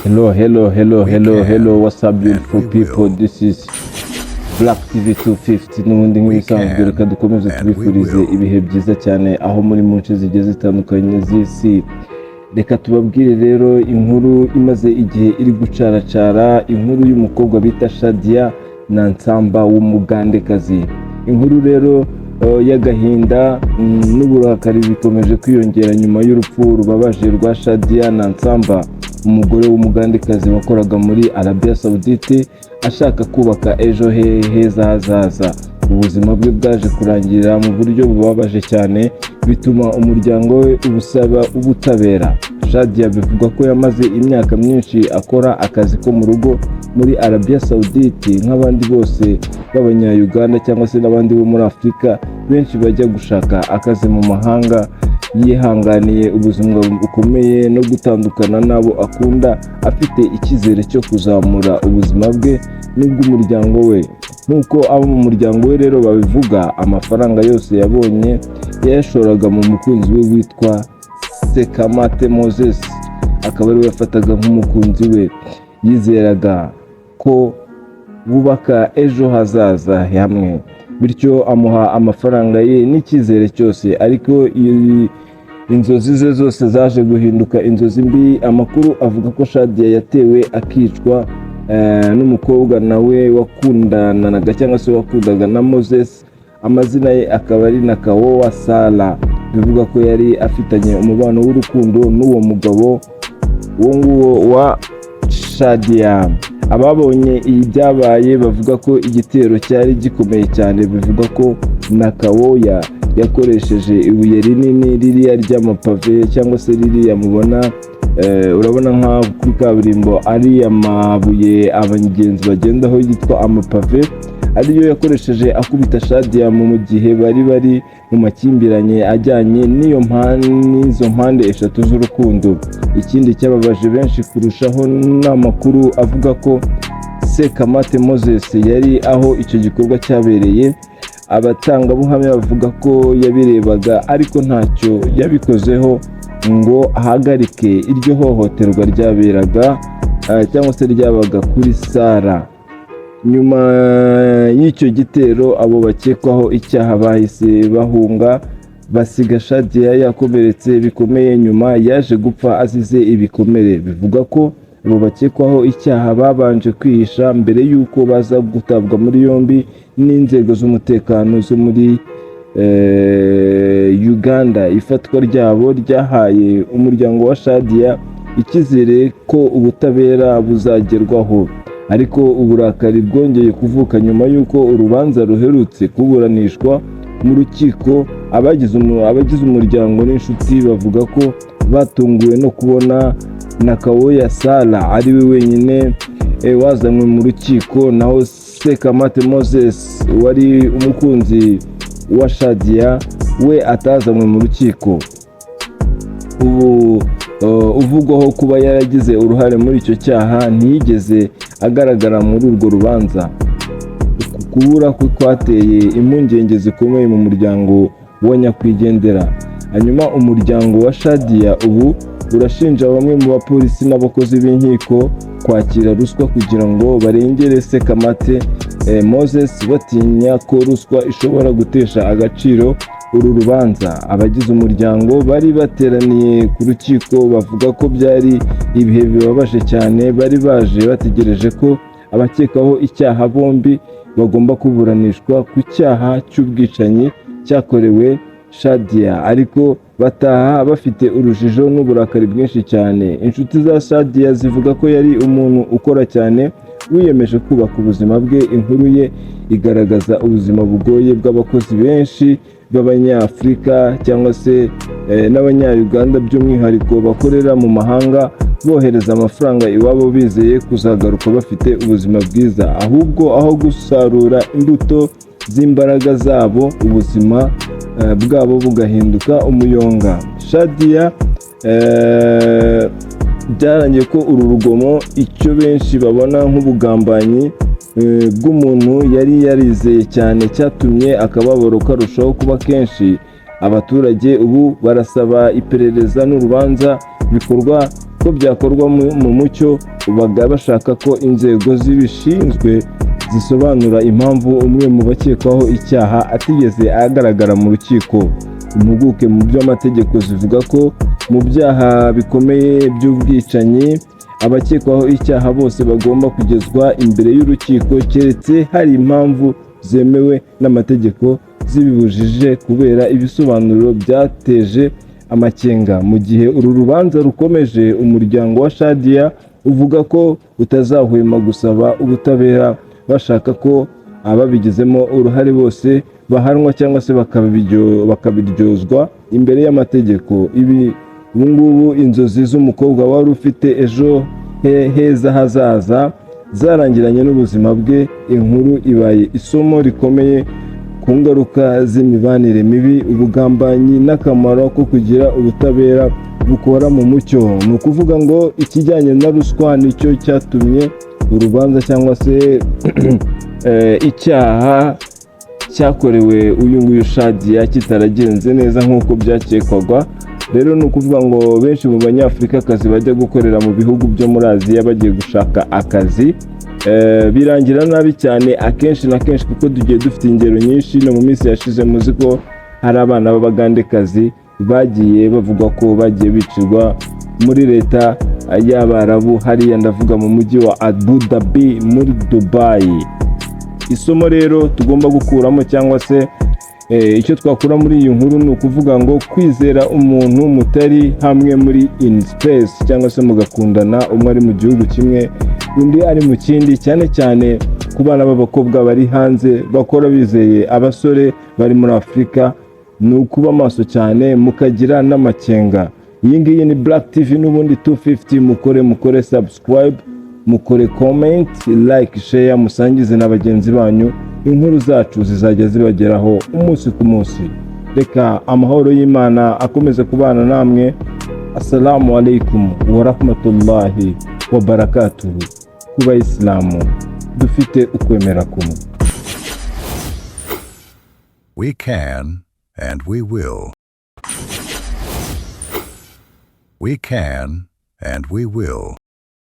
Hello, hello, hello, We hello, can hello. What's up, and beautiful we people? will. This is Black TV 250. N'ubundi We nk'ibisanzwe, can reka dukomeze and we tubifurize will. ibihe byiza cyane aho muri mu nce zigiye zitandukanye z'isi. Reka tubabwire rero inkuru imaze igihe iri gucaracara, inkuru y'umukobwa bita Shadia Nansamba w'Umugandekazi. Inkuru rero y'agahinda n'uburakari bikomeje kwiyongera nyuma y'urupfu rubabaje rwa Shadia Nansamba, umugore w'Umugandekazi wakoraga muri Arabia Saudite ashaka kubaka ejo he heza hazaza. Ubuzima bwe bwaje kurangirira mu buryo bubabaje cyane, bituma umuryango we ubusaba ubutabera. Shadia bivugwa ko yamaze imyaka myinshi akora akazi ko mu rugo muri Arabia Saudite, nk'abandi bose b'Abanya-Uganda cyangwa se n'abandi bo muri Afurika benshi bajya gushaka akazi mu mahanga. Yihanganiye ubuzima bukomeye no gutandukana n'abo akunda, afite icyizere cyo kuzamura ubuzima bwe n'ubw'umuryango we. Nk'uko abo mu muryango we rero babivuga, amafaranga yose yabonye yayashoraga mu mukunzi we witwa Sekamate Moses, akaba ariwe yafataga nk'umukunzi we. Yizeraga ko bubaka ejo hazaza hamwe, bityo amuha amafaranga ye n'icyizere cyose. Ariko inzozi ze zose zaje guhinduka inzozi mbi. Amakuru avuga ko Shadia yatewe akicwa n'umukobwa nawe wakundanaga cyangwa se wakundaga na Moses, amazina ye akaba ari Nakawowa Sara. Bivuga ko yari afitanye umubano w'urukundo n'uwo mugabo, uwo nguwo wa Shadia. Ababonye ibi byabaye bavuga ko igitero cyari gikomeye cyane. Bivuga ko Nakawoya yakoresheje ibuye rinini, ririya ry'amapave cyangwa se ririya mubona, urabona nk'aho kuri kaburimbo ari amabuye abagenzi bagendaho yitwa amapave, ariyo yakoresheje akubita Shadia mu gihe bari bari mu makimbirane ajyanye n'izo mpande eshatu z'urukundo. Ikindi cyababaje benshi kurushaho ni amakuru avuga ko Sekamate Moses yari aho icyo gikorwa cyabereye. Abatangabuhamya bavuga ko yabirebaga ariko ntacyo yabikozeho ngo ahagarike iryo hohoterwa ryaberaga cyangwa se ryabaga kuri Sara. Nyuma y'icyo gitero, abo bakekwaho icyaha bahise bahunga, basiga Shadia yakomeretse bikomeye. Nyuma yaje gupfa azize ibikomere. Bivuga ko abo bakekwaho icyaha babanje kwihisha mbere y'uko baza gutabwa muri yombi n'inzego z'umutekano zo muri Uganda. Ifatwa ryabo ryahaye umuryango wa Shadia icyizere ko ubutabera buzagerwaho, ariko uburakari bwongeye kuvuka nyuma y'uko urubanza ruherutse kuburanishwa mu rukiko. Abagize umuryango n'inshuti bavuga ko batunguwe no kubona Nakawoya Sara ari we wenyine wazanywe mu rukiko, naho Sekamate Moses wari umukunzi wa Shadia we atazanywe mu rukiko. Ubu uvugwaho kuba yaragize uruhare muri icyo cyaha ntiyigeze agaragara muri urwo rubanza. Uku kubura kwe kwateye impungenge zikomeye mu muryango wa nyakwigendera. Hanyuma umuryango wa Shadia ubu urashinja bamwe mu bapolisi n'abakozi b'inkiko kwakira ruswa kugira ngo barengere Sekamate Moses, batinya ko ruswa ishobora gutesha agaciro uru rubanza. Abagize umuryango bari bateraniye ku rukiko bavuga ko byari ibihe bibabaje cyane. Bari baje bategereje ko abakekwaho icyaha bombi bagomba kuburanishwa ku cyaha cy'ubwicanyi cyakorewe Shadia, ariko bataha bafite urujijo n'uburakari bwinshi cyane. Inshuti za Shadia zivuga ko yari umuntu ukora cyane, wiyemeje kubaka ubuzima bwe. Inkuru ye igaragaza ubuzima bugoye bw'abakozi benshi b'Abanyafurika cyangwa se n'Abanya-Uganda by'umwihariko, bakorera mu mahanga bohereza amafaranga iwabo bizeye kuzagaruka bafite ubuzima bwiza. Ahubwo aho gusarura imbuto z'imbaraga zabo, ubuzima bwabo bugahinduka umuyonga. Shadia byarangiye ko uru rugomo, icyo benshi babona nk'ubugambanyi bw'umuntu yari yarizeye cyane, cyatumye akababaro karushaho kuba kenshi. Abaturage ubu barasaba iperereza n'urubanza bikorwa. ko byakorwa mu mucyo, baga bashaka ko inzego zibishinzwe zisobanura impamvu umwe mu bakekwaho icyaha atigeze agaragara mu rukiko. Impuguke mu by'amategeko zivuga ko mu byaha bikomeye by'ubwicanyi, abakekwaho icyaha bose bagomba kugezwa imbere y'urukiko, keretse hari impamvu zemewe n'amategeko zibibujije kubera ibisobanuro byateje amakenga. Mu gihe uru rubanza rukomeje, umuryango wa Shadia uvuga ko utazahwema gusaba ubutabera, bashaka ko ababigizemo uruhare bose bahanwa cyangwa se bakabiryozwa imbere y'amategeko. Ibi ubu ngubu, inzozi z'umukobwa wari ufite ejo heza hazaza zarangiranye n'ubuzima bwe. Inkuru ibaye isomo rikomeye ku ngaruka z'imibanire mibi, ubugambanyi n'akamaro ko kugira ubutabera bukora mu mucyo. Ni ukuvuga ngo ikijyanye na ruswa nicyo cyatumye urubanza cyangwa se icyaha cyakorewe uyu nguyu Shadia kitaragenze neza nk'uko byakekwaga. Rero ni ukuvuga ngo benshi mu Banyafurikakazi bajya gukorera mu bihugu byo muri Aziya bagiye gushaka akazi, birangira nabi cyane akenshi na kenshi, kuko tugiye dufite ingero nyinshi. No mu minsi yashize muzi ko hari abana b'Abagandekazi bagiye bavuga ko bagiye bicirwa muri leta y'Abarabu, hariya ndavuga mu mujyi wa Abu Dhabi muri Dubai. Isomo rero tugomba gukuramo cyangwa se icyo twakura muri iyi nkuru ni ukuvuga ngo kwizera umuntu mutari hamwe muri in space, cyangwa se mugakundana umwe ari mu gihugu kimwe, undi ari mu kindi, cyane cyane ku bana b'abakobwa bari hanze bakora bizeye abasore bari muri Afurika, ni ukuba maso cyane mukagira n'amakenga. Iyi ngiyi ni Black TV n'ubundi 250. Mukore subscribe, mukore comment, like, share, musangize na bagenzi banyu. Inkuru zacu zizajya zibageraho umunsi ku munsi. Reka amahoro y'Imana akomeze kubana namwe. Assalamu alaikum wa rahmatullahi wa barakatuhu. Ku Bayisilamu dufite ukwemera kumwe. We can and we will. We can and we will.